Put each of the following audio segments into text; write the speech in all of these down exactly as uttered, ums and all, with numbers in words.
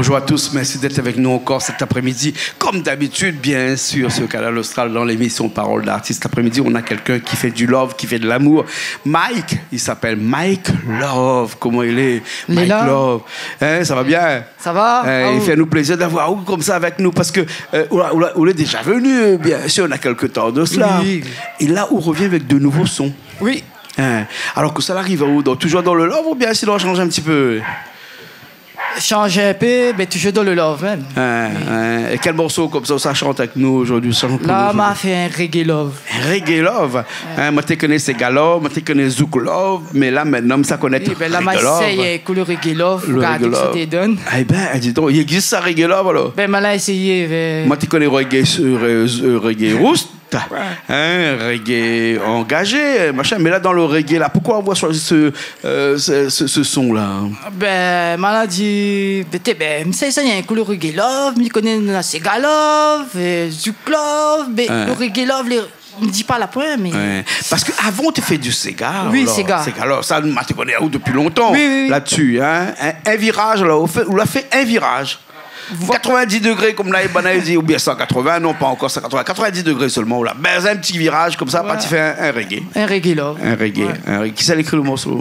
Bonjour à tous, merci d'être avec nous encore cet après-midi. Comme d'habitude, bien sûr, sur Kanal Austral, dans l'émission Parole d'artiste. Cet après-midi, on a quelqu'un qui fait du love, qui fait de l'amour. Mike, il s'appelle Mike Love. Koman i lé, Mike Love ? Hein, sa va bien ? Sa va ? Hein, i fé anou plézir d'avoir aou konmsa avèk nou parske, euh, ou la, ou la, ou lé déza vni, euh, bien sûr, na kèk tan de sela. Oui. É la, ou revien avèk de nouvo son. Oui. Hein. Alor, kosa la ariv aou, donk, toujours dans le love oubien sinon, ou shanj in ti pé ? Shanj in pé, mé toujours dans le love mèm. Hein, hein. É kèl morso konmsa ou sa shant avèk nou zordi, ou sa shant pou nou zordi ? La, ma fé in reggae love. In reggae love ? Ouais. Hein, moin té koné séga love, moin té koné zouk love, mé la, mintnan, mi sa koné reggae love. Oui, bin la, ma éséy, euh, kou le reggae love, pou gard kosa té i donn. Eh bin, di donk, i égzis sa, reggae love, alor ? Bin, ma la éséyé, euh. Moin té koné reggae, euh, euh, reggae rousse. Ouais. Hein, reggae angazé, machin. Mé la, dan le reggae la, poukoué avoir shoizi se, euh, se, se, se son la ? Bin, ma la di, bin, té, bin, mi sa, sa, néna in kou le reggae love, mi koné na séga love, euh, zouk love, mé le reggae love, lé, mi di pa la poin, mé... Ouais. Parske avan, ou té fé du séga, oui, alor, séga. Séga love, sa, ma té koné aou dopi lontan, oui, oui, oui, la-dsi, hein. In, in viraz, la, ou fé, ou la fé in viraz. Vo- Quatre-vingt-dix degrés, konm la, banna i di, oubien cent quatre-vingts, non, pa ankor cent quatre-vingts, quatre-vingt-dix degrés seulement, ou la bèz in ti viraz konmsa, ouais, parti fé in, in reggae. In reggae, la. In reggae, ouais, in reggae. Kisa la ékri le morso ?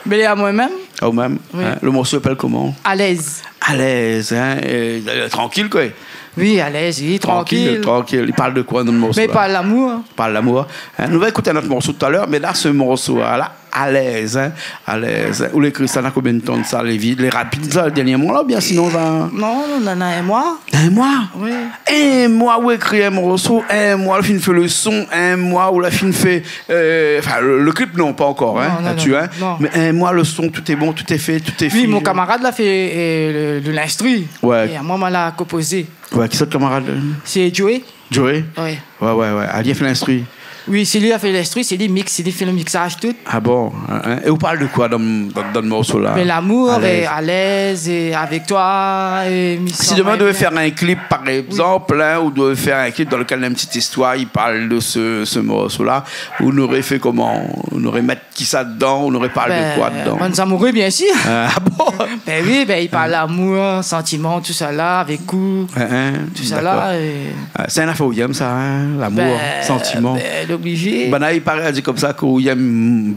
Bin, lé amoin mèm. Aou mèm, oui, hein ? Le morso i apèl koman ? Alèz. Alèz, hein, euh, trankil, koué. Oui, alèz, oui, trankil. Trankil, trankil. I parl de koué dan le morso la ? Mé i parl lamour. I parl lamour. Hein, nou va ékout in ot morso talèr, mé la, se morso la, Alèz, hein, alèz, hein. Ou la ékri sa na konbien d'tan de sa, lé vit, lé rapid sa, dernièrman la, oubien sinon sa ? Non, non, non, non, in moi. In moi ? Oui. In moi ou ékri in morso, in moi ou la fine fé le son, in moi ou la fine fé, euh, enfin, le, le clip, non, pa ankor, hein, non, non, là-dessus, non, hein. Non. Mé in moi, le son, tout est bon, tout est fait, tout est fini. Oui, mon kamarad la fé, euh, le, le, l'instru. Ouais. É amoin, ma la konpozé. Ouais, kisa out kamarad, euh ? Sé Joey. Joey ? Oui. Ouais, ouais, ouais. Ali la fé l'instru ? Oui, sé li la fé l'instru, sé li mix, sé li fé le mixage, tout. Ah bon, hein, hein. É ou parl de koué dan, dan, dan le morso la ? Bin, lamour, Alèz. É alèz, é avèk toi, é mi san moin bien. Si demain ou devé fé in clip, par égzanp, hein, ou devé fé in clip dan lekèl néna in ti zistoir, i parl de se, se morso la, ou noré fé koman ? Ou noré mèt kisa dedan, ou noré parl de koué dedan ? Bin, bann zamouré, bien sir. Ah bon ? Bin oui, bin, i parl lamour, santiman, tousala, avèk ou. Hein, hein, dakor. Tousala, é... Ah, sé in afèr ou yèm sa, hein, lamour, santiman. Bin, bin, lé oblizé. Banna i parl, i di konmsa ke ou yèm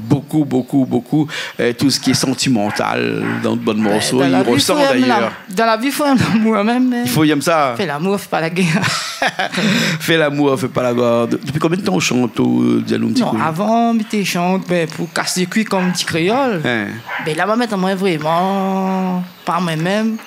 bokou, bokou, bokou, euh, tout sak lé santimantal dan bann morso, i resan dayèr. Bin, dan la vi, fo yèm la-, Dan la vi, fo yèm lamour mèm, mé... I fo yèm sa. Fé lamour, fé pa la gèr. Fé lamour, fé pa la gèr. De-, dopi konbien d'tan ou shant, ou, di anou in ti kou ? Non, avan, mi té shant, bin, pou kas le kui konm ti kréol. Hein. Bin, la, ma mèt amoin vréman par moin mèm.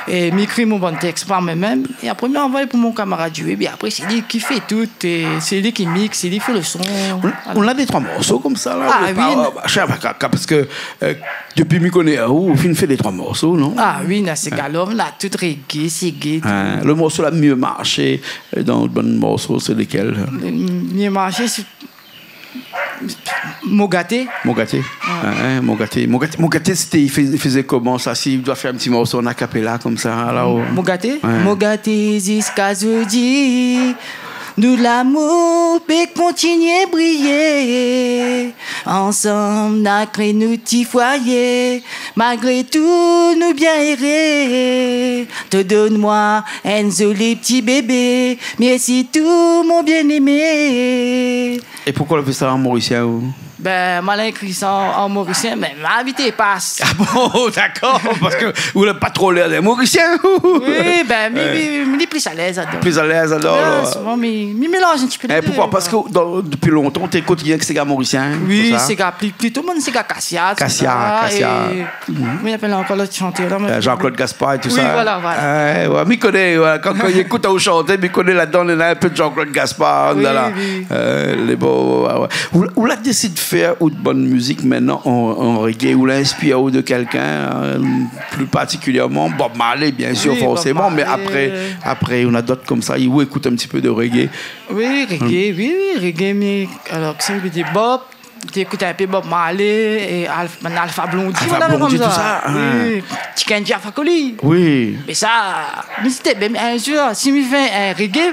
É mi ékri mon bann tèks par moin mèm. É apré, mi anvoy pou mon kamarad Joey. Bin apré, sé li ki fé tout. É sé li ki mix, sé li ki fé le son. Ou, ou na dé troi morso konmsa la, ah, ou lé pa, oui, euh, machin, parske, euh, Dopi mi koné aou, ou fine fé dé troi morso, non ? Ah oui, na séga love, na tout, reggae, séga, tout. Hein, le morso la myé marshé, euh, dan bann morso, sé lékèl ? Le myé marshé, sé Mo gaté. Mo gaté. Ouais. Hein, hein, Mo gaté. Mo gaté, Mo gaté, sété, i fé-, i fézé koman sa ? Si ou doi fé in ti morso an a cappella konmsa, la, ou... Mo gaté ? Ouais. Mo gaté ziska zordi, nou lamour pé kontinié briyé. Ansanm na kré nou ti foiyé, malgré tou nou bien éré. To donn amoin in zoli ti bébé, mèrsi tou mon bien-aimé. É poukoué ou la fé sa an morisien, ou ? Bin, ma la ékri sa an, an morisien, mé ma invité pas. Ah bon, dakor, parske ou la pa tro lèr d'in morisien, ou ? Oui, bin, mi, mi, mi lé pli alèz ladan. Pli alèz ladan, la. Ouais, souvan, mi, mi mélanz in ti pé lé dé, koi. É poukoué ? Parske dan, dopi lontan, ou té ékout rienk séga morisien, sé sa ? Oui, séga pli, plito bann séga Kasia, tout sa, Kasia, é, koman i apèl ankor lot shantèr la, mé... Euh, Jean-Claude Gaspard é tout sa. Oui, voilà, voilà. Euh, ouais, mi koné, ouais, kan, kan mi ékout aou shanté, mi koné ladan, néna in pé de Jean-Claude Gaspard, oui, voilà. Oui. Euh, lé bon, ouais, ouais. Ou, ou la désid fé out bann mizik mintnan an, an reggae, ou la inspir aou de kèlkin, euh, pli partikilièrman, Bob Marley, bien sir, forséman, mé apré, apré, ou na dot konmsa, ou ékout in ti pé de reggae. Oui, reggae, oui, oui, reggae, mé alor, kosa mi vé dir, Bob, té ékout in pé Bob Marley é Alph-, bann Alpha Blondy, Alpha Blondy, tout sa, hein. Oui. Ti Kenji Afakoli. Oui. Mé sa, mi té, bin, in zour, si mi fé in reggae,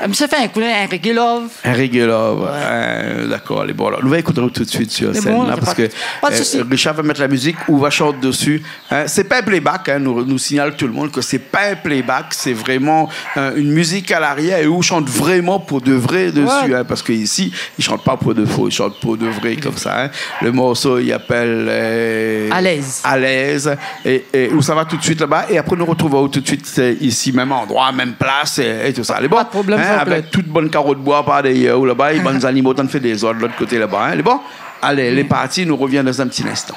Misié fé in kou, in reggae love. In reggae love. Ouais. Euh, dakor, alé, bon, alor, nou va ékout tout suit sur scène, bon, la, parske, pa de sousi, Richard va mèt la mizik, ou va shant dési. Hein, sé pa in playback, hein, nou, nou signal tout le monde ke sé pa in playback, sé vréman, euh, une musique à l'arrière é ou shant vréman pou de vré dési, hein, parske isi, i shant pa pou de fo, i shant pou de vré, konmsa, hein. Le morso, i apèl, euh, Alèz. Alèz. É, é ou sava tout suit laba, é apré nou artrouv aou tout suit, euh, isi, mèm androi, mèm plas, é, é tousa. Alé, bon, pa de problèm, hein, Jean-Claude. Avèk tout bann karo d'boi par dèrièr ou laba, é bann zanimo tann fé dézord lot koté laba, hein. Alé, bon, alé, lé parti, nou rovien dan in ti linstan.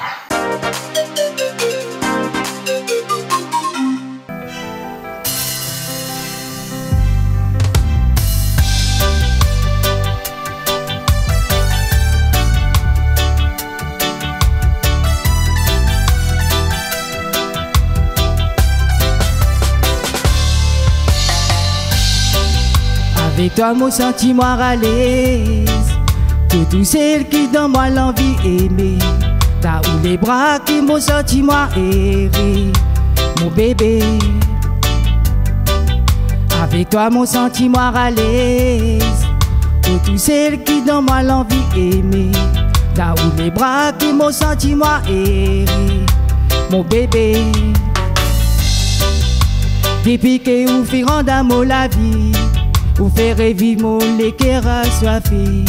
Avèk toi, mo santi moin alèz. Tou, tou sèl ki donn moin lanvi émé. Dann ou lé bra ki mo santi moin éré, mon bébé. Avèk toi, mo santi moin alèz. Tou, tou sèl ki donn moin lanvi émé. Dann ou lé bra ki mo santi moin éré, mon bébé. Dépi ke ou fine rann dan mon lavi, ou fé réviv mon lékèr aswafé.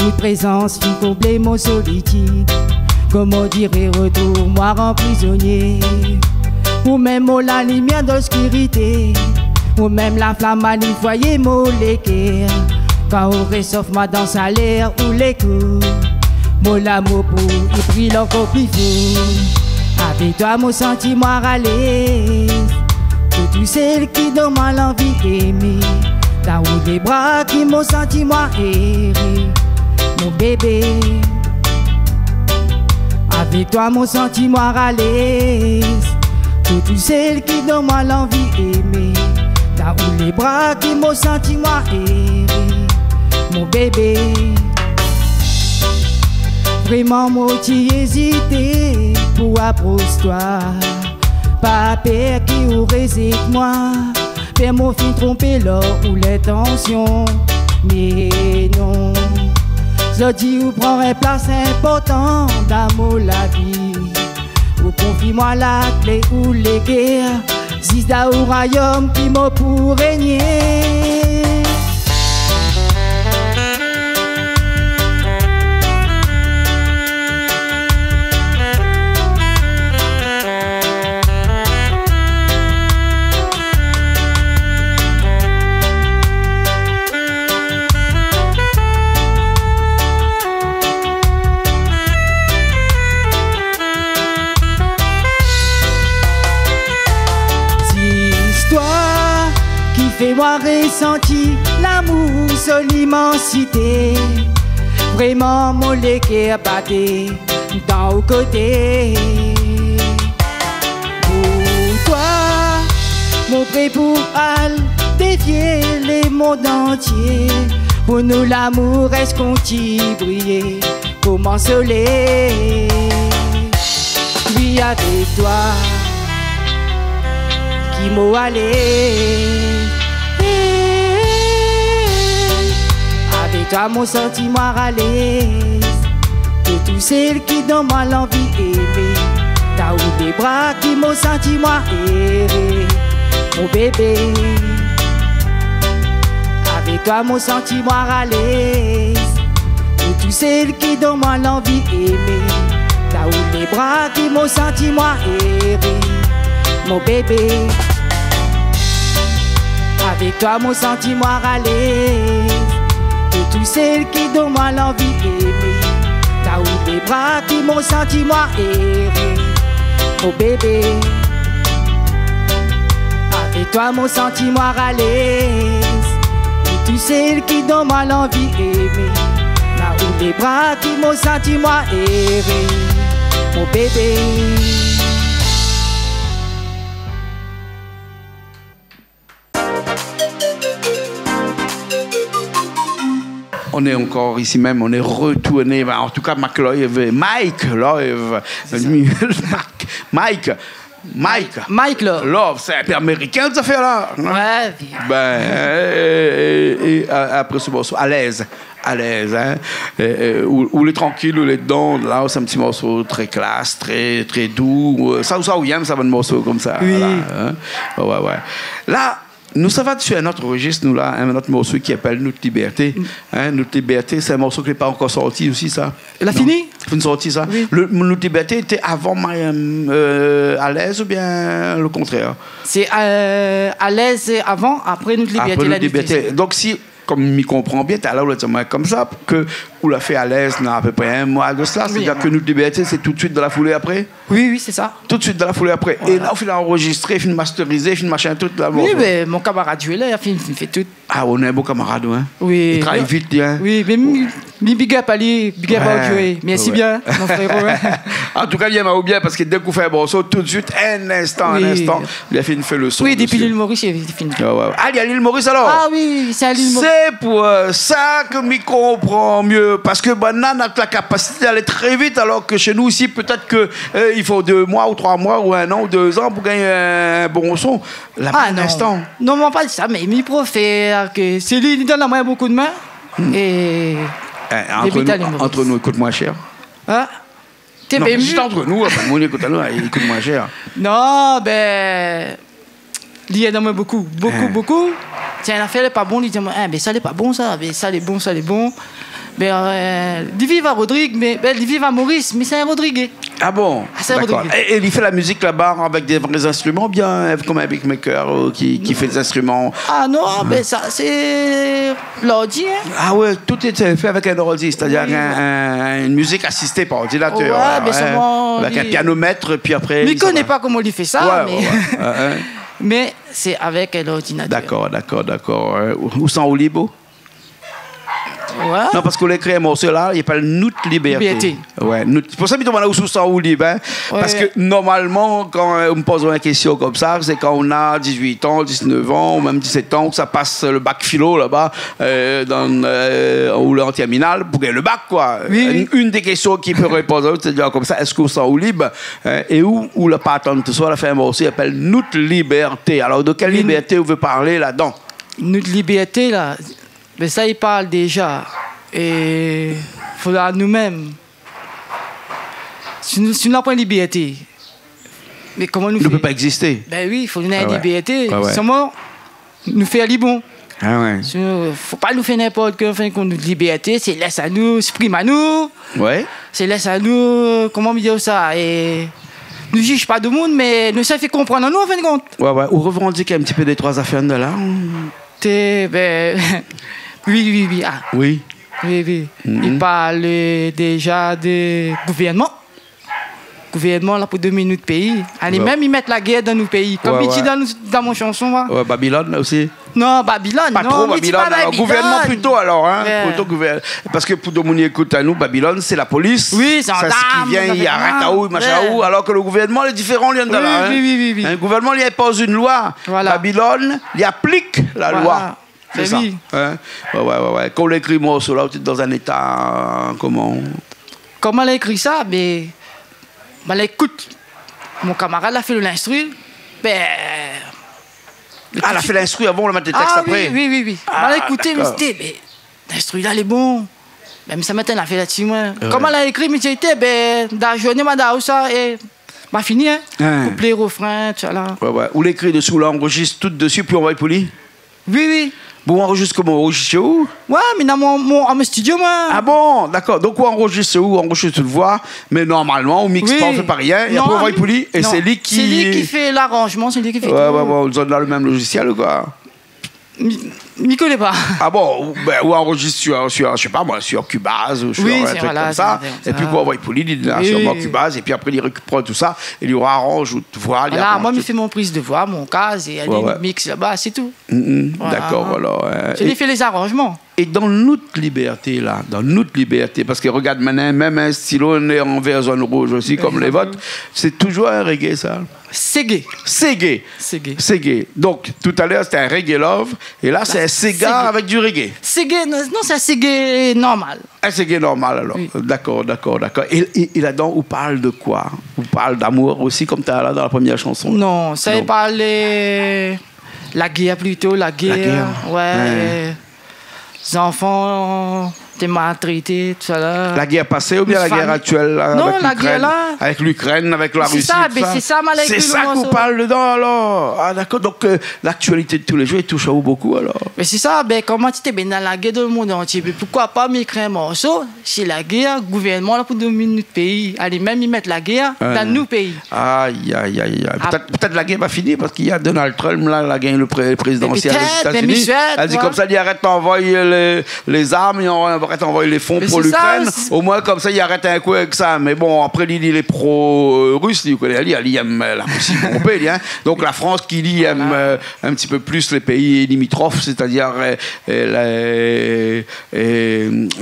Out prézans fine konblé mon solitid. Koman dir, rotrouv moin ranpli prizonié. Ou mèm mon lalimièr dan loskirité. Ou mèm la flam i alim foiyé mon lékèr. Kan ou résof moin dan salèr ou lékou, mon lamour pou ou i bril ankor pli for. Avèk toi, mo santi moin alèz. Tou, tou sèl ki donn moin lanvi émé. Dann ou lé bra ki mo santi moin éré, mon bébé. Avèk toi, mo santi moin alèz. Tou, tou sèl ki donn moin lanvi émé. Dann ou lé bra ki mo santi moin éré, mon bébé. Vréman, mo ti ézité pou apros toi. Pa pèr ki ou rézèt moin. Pèr mo fine tronpé lor ou lintansion. Mé non. Zordi ou pran in plas inportan dann mon lavi. Ou konfi moin laklé ou lékèr. Zis dann ou rayom ki mo pou régné. Zistoir ki fé moin résanti lamour, son imansité. Vréman, mon lékèr baté dann ou koté. Pou toi, mo pré pou al défié le mond antié. Pou nou, lamour rès konti briyé koman solèy. Oui, avèk toi, ki mo alèz. Avèk toi, mo santi moin alèz. Tou, tou sèl ki donn moin lanvi émé. Dann ou lé bra ki mo santi moin éré, mon bébé. Avèk toi, mo santi moin alèz. Tou, tou sèl ki donn moin lanvi émé. Dann ou lé bra ki mo santi moin éré, mon bébé. Avèk toi, mo santi moin alèz. Tou, tou sèl ki donn moin lanvi émé. Dann ou lé bra ki mo santi moin éré, mon bébé. Avèk toi, mo santi moin alèz. Tou, tou sèl ki donn moin lanvi émé. Dann ou lé bra ki mo santi moin éré, mon bébé. On est encore ici même, on est retourné. Bah, en tout cas, Mac Loewe, Mike Loewe, c'est ça. Mac, Mike, Mike. Mike Love. Love, sé in pé amérikin, sa fé la. Ouais, oui. Bin, é, é, é, a-, apré se morso, Alèz. Alèz, in. É, é, ou, ou lé trankil, ou lé dedan, la, sé in ti morso trè klas, trè, trè dou. Sa, ou sa, ou yèm sa, bann morso konmsa, oui, la, in. Ouais, ouais. La, nou sava su in ot rejis, nou, la, in ot morso ki apèl Nout Libèrté. Mm. In, Nout Libèrté, sé in morso ki lé pa ankor sorti osi, sa. La fini ? Non. Fine sorti, sa. Oui. Le, Nout Libèrté té avan ma-, euh, Alèz oubien le kontrèr ? Sé, euh, Alèz avan, apré Nout Libèrté. Apré Nout Libèrté. Donk, si, konm mi konpran bien, talèr ou la di amoin konmsa, ke ou la fé Alèz na apépré in moi de sela, oui, sétadir ke Nout Libèrté, sé tout de suit dan la foulé apré ? Oui, oui, sé sa. Tout de suit dan la foulé apré. Voilà. É la, ou fine anrojistré, fine masterizé, fine machin, tout la. Oui, bon, bin, mon kamarad i lé la, la fine, fine fé tout. Ah, ou néna in bon kamarad, in. Oui. Li travay vit, in. Oui, mé mi, mi big up ali, big up ali. Ouais. Mèrsi bien, mon fréro, in. An tou ka, li yèm aou bien, parske dèk ou fé in morso, tout de suit, in instan, in instan, li la fine fé le son dési. Oui, dopi Lil Moris, li la fine. Ah, ouais, ouais. Ah, li lé a Lil Moris, alor ? Ah oui, oui, sé a Lil Moris. Sé pou, euh, sa ke mi konpran mié, parske banna na la kapasité d'alé trè vit, alor ke shé nou isi, pétèt ke, euh, i fo dé moi ou troi moi ou in an ou dé zan pou gingn in bon son. La, pa in instan. Ah non. Non, mi pa di sa, mé mi préfèr ke sé li, li donn amoin in bon kou d'min. Hmm. É, eh, antre nou, antre nou, i kout moin shèr. In ? Non, mé zis antre nou, anfin, moun i ékout anou, i kout moin shèr. Non, bin, li èd amoin bokou, bokou, bokou. Tiens, in afèr lé pa bon, li di amoin, eh, bin, sa lé pa bon, sa, bin, sa lé bon, sa lé bon. Bin, euh, li viv a Rodrig, mé, bin, li viv a Moris, mé sé in Rodrigé. Ah bon ? Ah, sé in Rodrigé. Dakor. É, é li fé la mizik laba avèk dé vré zinstriman, oubien, euh, konm in beatmaker, euh, ki, ki fé dé zinstriman ? Ah non, bin, sa, sé lordi, in. Ah ouais, tout lé fé avèk in ordi, sétadir in, in, in mizik asisté par ordinatèr, ouais, mé solman avèk in pianomèt, épi apré, mi koné pa koman li fé sa, mé, ouais, ouais, mé sé avèk in ordinatèr. Dakor, dakor, dakor. Euh, ou, ou san ou lib ? Ouais. Non, parske ou la ékri in morso la, i apèl Nout Libèrté. Libèrté. Ouais, Nout. Sé pou sa mi domann aou si ou san ou lib, in. Ouais. Parske normalman, kan, euh, ou poz aou in késtion konmsa, sé kan ou na dizuit an, diznèf an, ou mèm disèt an, ou sa pas le bak filo laba, euh, dan, euh, ou lé an tèrminal, pou gingn le bak, koi. Oui, oui. Inn, inn dé késtion ki pé réponn aou, sé de dir konmsa, èske ou san ou lib, in, é ou, ou la pa atann tousoi, ou la fé in morso i apèl Nout Libèrté. Alor, de kèl libèrté ou vé parl ladan ? Nout Libèrté, la, bin sa, i parl déza. É fodra nou mèm. Si nou, si nou na poin libèrté, mé koman nou fé ? Nou pé pa égzisté. Bin oui, fo nou néna libèrté. Ah ouais. Ouais, ouais. Solman, nou fé ali bon. Ah ouais. Si nou, fo pa nou fé ninport koi, anfin, kan nou libèrté, sé lès anou, ésprim anou. Ouais. Sé lès anou, koman mi di sa, é nou jij pa domoun, mé nou sa fé konprann anou, an fin de kont. Ouais, ouais. Ou revandik in ti pé dé troi zafèr la, in ? Té, bin, oui, oui, oui, ah. Oui. Oui, oui. Mhm. I parl, euh, déza de gouvèrnman. Gouvèrnman la pou domine nout péi. Alé, ouais, mèm i mèt la guèr dan nout péi. Konm i di dan nou, dan mon shanson, in. Ouais, Babylone la osi. Non, Babylone, pa tro, non, mi di pa Babylone, alor. Babylone. Gouvèrnman plito, alor, in. Ouais. Plito gouvèr-, parske pou domoun i ékout anou, Babylone, sé la polis. Oui, sé zandar, sé sak i vien, i arèt aou, machin aou, alor ke le gouvèrnman lé diféran, li, dan la, in. Oui, oui, oui, oui. In gouvèrnman, li inpoz in loi. Voilà. Babylone, li aplik la loi. Voilà. Sé sa. Mé oui. In ? Ouais, ouais, ouais, ouais. Kan ou la ékri morso la, ou té dan in éta, euh, koman ? Koman la ékri sa, mé, bin, la ékout. Mon kamarad la fé le, linstru. Bin, ah, la fé linstru avan, ou la mèt le tèks apré. Ah oui, oui, oui, oui. Ah, dakor. Bin, la ékouté, mi di, té, mé, linstru la lé bon. Bin, mi sa mèt in afèr la dsi, moin. Ouais. Koman la ékri, mi di, té, bin, dan la zourné, ma done aou sa, é ma fini, in. In. Kouplé, refrin, tousala. Ouais, ouais. Ou la ékri dési, ou la anrojist tout dési, pi ou anvoy pou li ? Oui, oui. Bon, ou anrojist koman, ou anrojist shé ou ? Ouais, mi néna mon, mon, mon studio, moin. Ah bon, dakor. Donk, ou anrojist shé ou, ou anrojist out voi, mé normalman, ou miks pa, ou fé pa rien, é apré, ou anvoy pou li, é sé li ki, sé li ki fé laranjman, sé li ki fé tout. Ouais, ouais, ouais, zot na le mèm lojisièl, koi. Mi, mi koné pa. Ah bon, ou, bin, ou anrojist sur, sur, je sais pas moi, sur Cubase ou sur un truc comme ça, sé, voilà, sé, sé sa. Épi ou anvoy pou li, li lé la, sur Cubase, épi apré, li rékipèr tout sa, é li aranj out voi, li aranj tout. Voilà, moin, mi fé mon priz de voi, mon kaz, é li miks laba, sé tout. Mm, mm, dakor, alor, euh, sé li ki fé lé zaranjman. É dan nout libèrté la, dan nout libèrté, parske regard, mintnan, mèm in stilo lé an vèr, zone, rouz osi, konm lé vot, sé touzour in reggae, sa. Seggae. Seggae. Seggae. Seggae. Donk, talèr, sété in reggae love, é la, sé in séga avèk du reggae. Seggae, non, non, sé in seggae normal. In seggae normal, alor. Oui. Dakor, dakor, dakor. É, é, é ladan, ou parl de koi ? Ou parl d'amour osi, konm talèr, dan la promièr shanson ? Non, sa i parl, euh, la guèr plito, la guèr. La guèr. Ouais, euh, zanfan té maltrété, tousa la. La guèr pasé oubien la guèr aktièl, la, avèk Lukrèn, avèk la Rusi, tousa ? Non, la guèr la. Sé sa, mé sé sa, ma la ékri lo morso. Sé sa k'ou parl dedan, alor. Ah, dakor. Donk, euh, l'aktialité de tous les jours i toush aou bonpé, alor. Mé sé sa, bin, koman ti té bien la guèr dan lo monn antié, mé poukoi pa mi ékri in morso si la guèr, gouvèrnman la pou domine nout péi, alé mèm i mèt la guèr dan nout péi. Ay, ay, ay, ay. Pétèt, pétèt la guèr va fini parske néna Donald Trump la, la gingn lo pré-, prézidansièl Étazini. Mé pétèt, mé mi souèt, la di konmsa, li arèt anvoy lé, lé zarm, li arèt anvoy lé fon pou Lukrèn. Mé sé sa osi. Omoin konmsa, li arèt in kou avèk sa. Mé bon, apré, li, li lé pro, euh, rus, li, ou koné, li, li èm, euh, la Rusi bonpé, li, hein. Donk la Frans ki, li, èm, euh, in ti pé plis lé péi limitrof, sétadir, euh, euh, la, euh,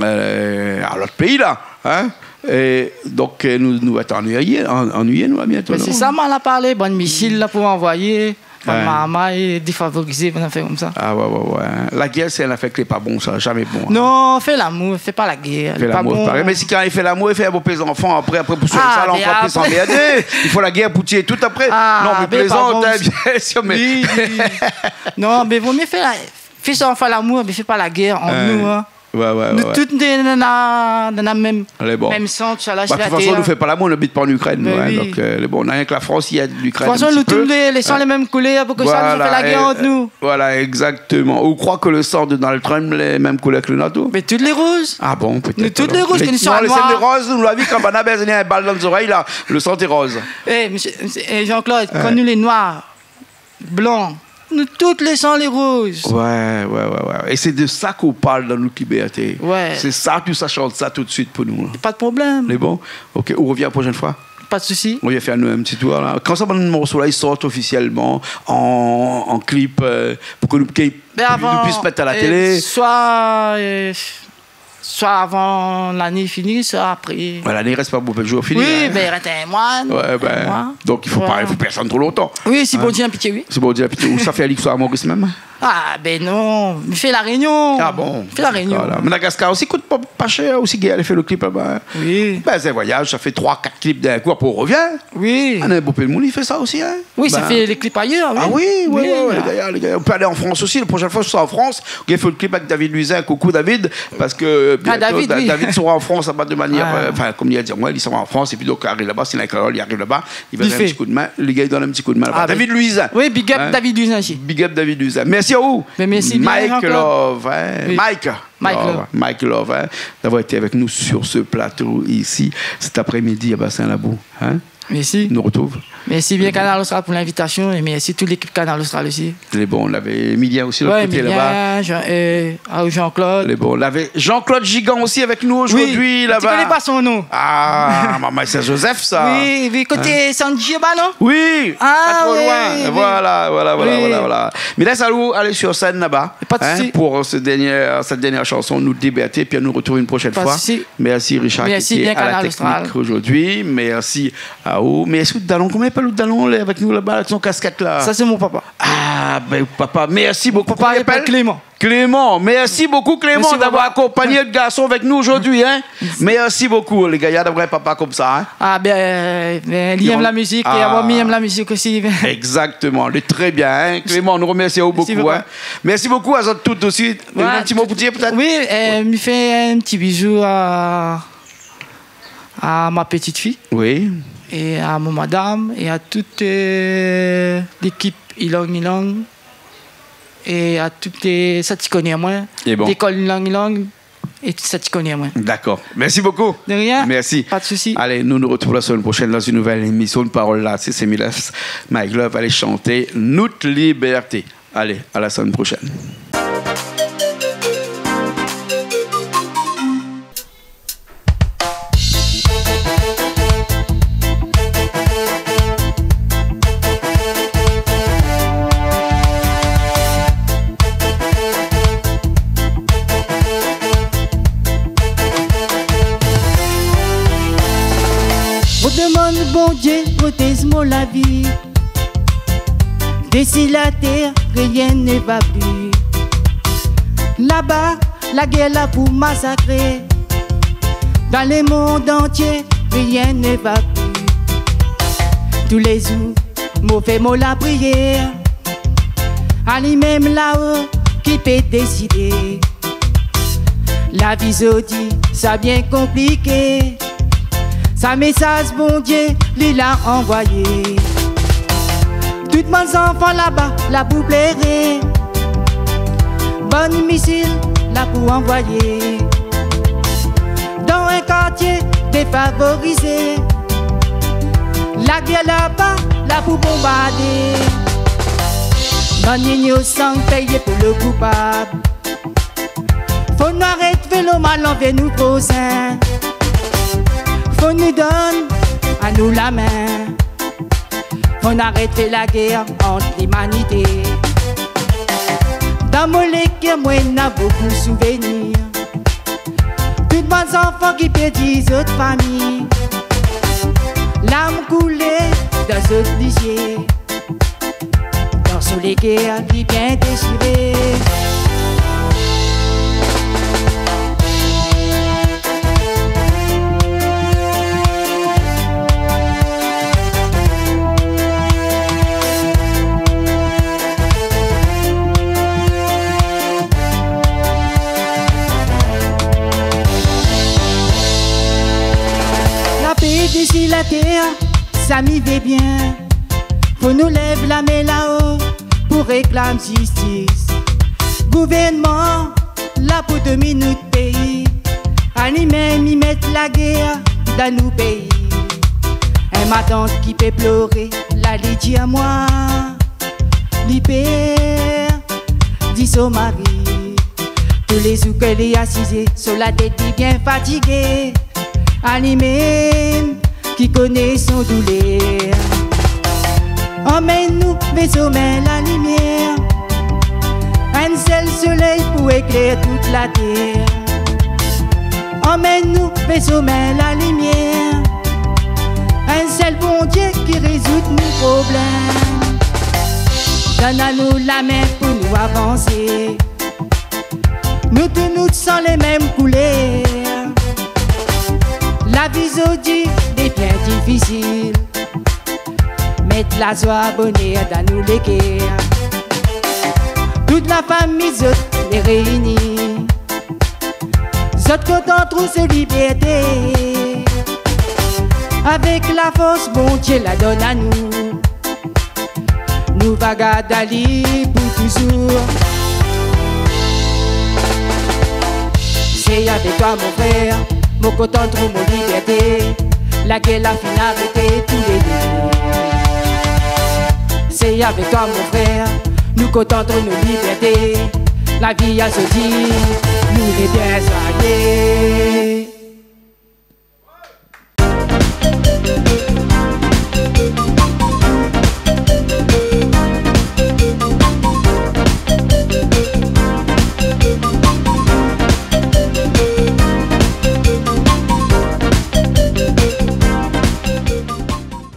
euh, lot péi la, hein. É donk, euh, nou, nou va èt annuiyé, an-, annuiyé, nou, bientôt, non ? Mé sé sa, ma la parlé, bann misil la pou anvoyé, bann marmay défavorizé, bann afèr konmsa. Ah ouais, ouais, ouais. La guèr, sé in afèr ki lé pa bon, sa, zamé bon, hein. Non, fé lamour, fé pa la guèr, lé pa bon. Fé lamour, parèy. Mé si kan i fé lamour, i fé bonpé zanfan, apré, apré, pou sov sa, la, ankor plis anmèrdé. I fo la guèr pou tié tout apré. Ah, mé lé pa bon. Non, mé mi plézant, hein, bien sûr, mé... Oui, oui. Non, mé vo mié fé la, fé sa, fé lamour, mé fé pa la guèr ant nou, hein. Ouais, ouais, ouais. Nou tout, nou néna, néna mèm, mèm san, tousa la, si la tèr. Mé de tout fason, nou fé pa lamour, nou abit pa an Ukraine, nou, hein, donk, euh, lé bon, néna ke la Frans i èd l'Ukraine in ti pé. De tout fason, nou tout lé, lé san lé mèm koulèr, pou ke sa nou fé la guèr ant nou. Voilà, exactement. Ou kroi ke le san de Donald Trump lé mèm koulèr ke le nôtre, ou ? Mé tout lé rouz. Ah bon, pétèt alor. Nou tout lé rouz, ke nou soi noir. Mé non, lé san lé roz, nou la vi kan banna bèz, néna in bal dan zorèy la, le san té roz. Eh, mésyé, mésyé, eh, Jean-Claude, kan nou lé noir, blan, nou tout lé san lé rouz. Ouais, ouais, ouais, ouais. É sé de sa k'ou parl dan Nout Liberté. Ouais. Sé sa, tousa, shant sa tout de suit pou nou, la. Pa de problèm. Lé bon ? Ok, ou revien la proshèn foi ? Pa de sousi. Ou vien fé anou in ti tour, la. Kan sa, bann morso la, i sort ofisièlman an, an clip, euh, pou ke nou, ke nou plis mèt a la télé ? Bin, avan, euh, soi, euh, soi avan lané fini, soi apré. Ouais, lané i rès pa bonpé zour fini, hein. Oui, bin, i rès in moi, non ? Ouais, bin, in moi. Donk i fo pa, i fo pa atann tro lontan. Oui, si Bondié na pitié, oui. Si Bondié na pitié. Ou sa fé ali, soi a Maurice mèm ? Ah, bin non, mi fé La Rényon. Ah bon ? Mi fé La Rényon. Voilà. Madagascar osi i kout pa, pa shèr, osi gingn alé fé le clip laba, hein. Oui. Bin, sé in voyaz, sa fé troi, kat clip d'in kou, apré ou revien. Oui. Ah, néna bonpé d'moun i fé sa osi, hein. Oui, sa fé lé clip ayèr, oui. Ah oui, oui, oui, oui, lé gayar, lé gayar. Ou pé alé an Frans osi, la proshèn foi, si ou sava an Frans, ou gingn fé le clip avèk David Luisin. Koukou David, parske, euh, bientôt, David, Da-, oui. David sera an Frans laba de manièr, euh, anfin, konm li la di amoin, li sera an Frans, épi donk, ariv laba, si néna in kalot, li ariv laba, li va donn in ti koudmin, lé gars i donn in ti koudmin laba. Ah, David Luisin. Oui, big up David Luisin osi. Big up David Luisin. Mèrsi aou. Mé mèrsi bien, Jean-Claude. Mike Love, hein. Oui. Mike. Mike Love. Mike Love, hein, d'avoir été avec nous sur ce plateau ici, cet après-midi à Bassin Labou, hein. Mèrsi. Nou retrouv. Mèrsi bien Kanal Austral pou l'invitasion é mèrsi tout lékip Kanal Austral osi. Lé bon, navé Emilien osi, lot koté laba. Ouais, Emilien, Jean, euh, ah, Jean-Claude. Lé bon, navé Jean-Claude Gigant osi avèk nou zordi laba. Oui, mi koné pa son non. Ah, momon, sé Joseph sa. Oui, oui, koté Sanji laba, non ? Oui, pa tro loin. Ah, oui, oui. Voilà, voilà, voilà, voilà. Mé la, sa nou alé sur sèn laba, hein, pou se dernié, sèt dernièr shanson, Nout Liberté, épi nou retrouv in proshèn foi. Pa de sousi. Mèrsi Richard ki lété a la téknik zordi. Mèrsi bien Kanal Austral. Mèrsi aou. Mèrsi out dalon. Koman i apèl out dalon, la, avèk nou laba, avèk son kaskèt la ? Sa sé mon papa. Ah, bin, papa, mèrsi bokou. Mon papa i apèl Clément. Clément, mèrsi bokou Clément d'avoir akonpagné le garson avèk nou zordi, hein. Mèrsi bokou. Mèrsi bokou, lé gayar, d'avoir in papa konmsa, hein. Ah, bin, euh, bin, li èm la mizik, é amoin mi èm la mizik osi. Exactement, lé trè bien, hein. Clément, nou remèrsi aou bokou, hein. Mèrsi bokou. Mèrsi bokou azot tout osi. Ou néna in ti mo pou dir, pétèt ? Oui, euh, mi fé in ti bizou a, a ma petite fille. Oui. É a mon madam, é a tout, euh, lékip Ilang Ilang. É a tout, euh, sak i koné amoin. Lé bon. Lékol Ilang Ilang. É tout sak i koné amoin. Dakor. Mèrsi bokou. De rien. Mèrsi. Pa de sousi. Alé, nou nou retrouv la semèn proshèn dan in nouvèl émision de Parol la. Sé, sé Miles, Mike Love, alé shant Nout Liberté. Alé, a la semèn proshèn. Isi la tèr, rien ne va pli. Laba, la guèr la pou masakré. Dan le mond antié, rien ne va pli. Tou le zour, mo fé mon lapriyèr. Ali mèm lao ki pé désidé. La vi zordi, sa bien konpliké. Sa mésaz Bondié li la anvoyé. Tout bann zanfan laba, la pou pléré. Bann misil, la pou anvoyé. Dan in kartié défavorizé. La guèr laba, la pou bonbardé. Bann inosan péyé pou le koupab. Fo nou arèt fé lo mal anvèr nout prosin. Fo nou donn anou la min. Fo nou arèt fé la guèr ant limanité. Dan mon lékèr, moin na bokou souvenir. Tout bann zanfan ki pèrdi zot fami. Larm koulé dan zot lizié. Dan son lékèr li bien désiré. La pé isi la tèr, sa mi vé bien. Fo nou lèv la min lao pou réklam zistis. Gouvèrnman la pou dominé nout péi. Ali mèm i mèt la guèr dan nout péi. In matant ki pé ploré, la li di amoin, li pèrdi son mari. Tou le zour ke li asizé, son la tèt li bien fatigé. Ali mèm ki koné son doulèr. Anmenn nou vèr somin la limièr. In sèl solèy pou éklèr tout la tèr. Anmenn nou vèr somin la limièr. In sèl Bondié ki rézoud nout problèm. Donn anou la min pou nou avansé. Nou tout nou san le mèm koulèr. La vi zordi lé bien difisil. Mèt la zoi bonèr dan nout lékèr. Tout la fami zot lé réini. Zot kontan trouv se libèrté. Avèk la fors Bondié la donn anou. Nou va gard ali pou touzour. Sé avèk toi mon frèr, mon kontan trouv mon libèrté. La guèr la fine arété tou lé dé. Sé avèk toi mon frèr, nou kontan trouv nout libèrté. La vi a soti.